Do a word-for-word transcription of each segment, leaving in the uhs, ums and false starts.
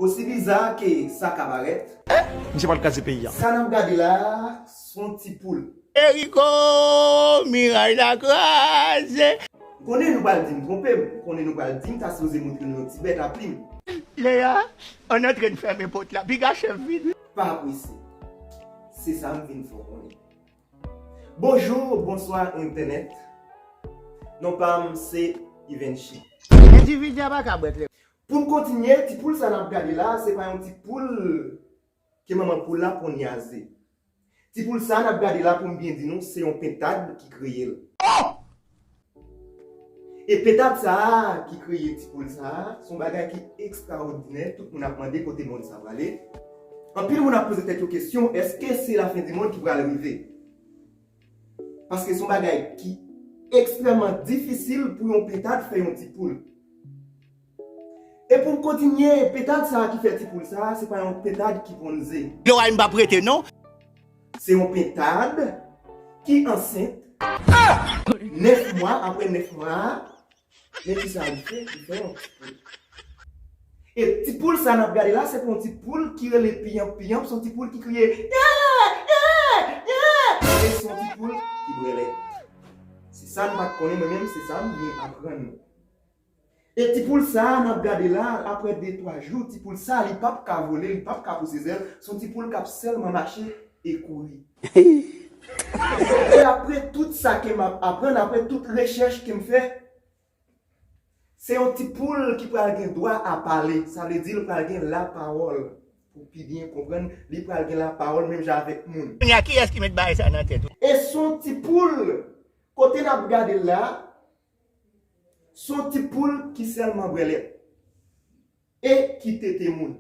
Osi biza ke sa ka parèt, Misye pral kraze peyi a. Sa n ap gade la a, s on ti poul. Eriko, miray la kraze. M konnen nou pral di m twonpe m, m konnen nou pral di m ta sipoze montre nou yon ti bèt a plim. Lea, ann antre n fèmen pòt la, piga chèf vin. Pa prese. Se sa m vin fè w konnen. Bonjou, bonswa entènèt. Non pa m se Ivenchi. Endividi a pa ka bwè kleren. Pou m kontinye, ti poul sa n ap gade la, se pa yon ti poul ke manman poul la ponnyaze. Ti poul sa n ap gade la, pou m byen di nou, se yon pentad ki kreye l. E pentad sa a ki kreye ti poul sa a, se yon bagay ki ekstraòdinè. Tout moun ap mande kote mond sa prale. Anpil moun ap poze tèt yo kesyon, èske se lafen di mond ki pral rive? Paske se yon bagay ki ekstrèmman difisil pou yon pentad fè yon ti poul. E pou m kontinye, pentad sa a ki fè ti poul sa a, se pa yon pentad ki ponn ze. Lè w a m p ap rete non. Se yon pentad ki ansent nèf mwa, apre nèf mwa a, men kisa li fè? Li fè yon ti poul. E ti poul sa n ap gade la, se pa yon ti poul ki rele piyanp piyanp, se yon ti poul ki kriye, yè, yè, yè. E se yon ti poul ki bwè lèt. Se sa n pa t konnen, mwen menm, se sa m vin aprann nou. E ti poul sa a n ap gade la, apre de twa jou, ti poul sa a, li p ap ka vole, li p ap ka pouse zèl, se yon ti poul k ap sèlman mache e kouri. E apre tout sa ke m ap aprann, apre tout rechèch ke m fè, se yon ti poul ki pral gen dwa a pale, sa vle di l pral gen lapawòl. Pou pi byen konprann, li pral gen lapawòl menm jan avèk moun. Kounye a, kiyès ki met bagay sa nan tèt ou? E s on ti poul, kote n ap gade l la, s on ti poul ki sèlman bwè lèt e ki tete moun.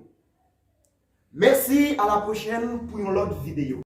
Mèsi, a la pwochèn pou yon lòt videyo.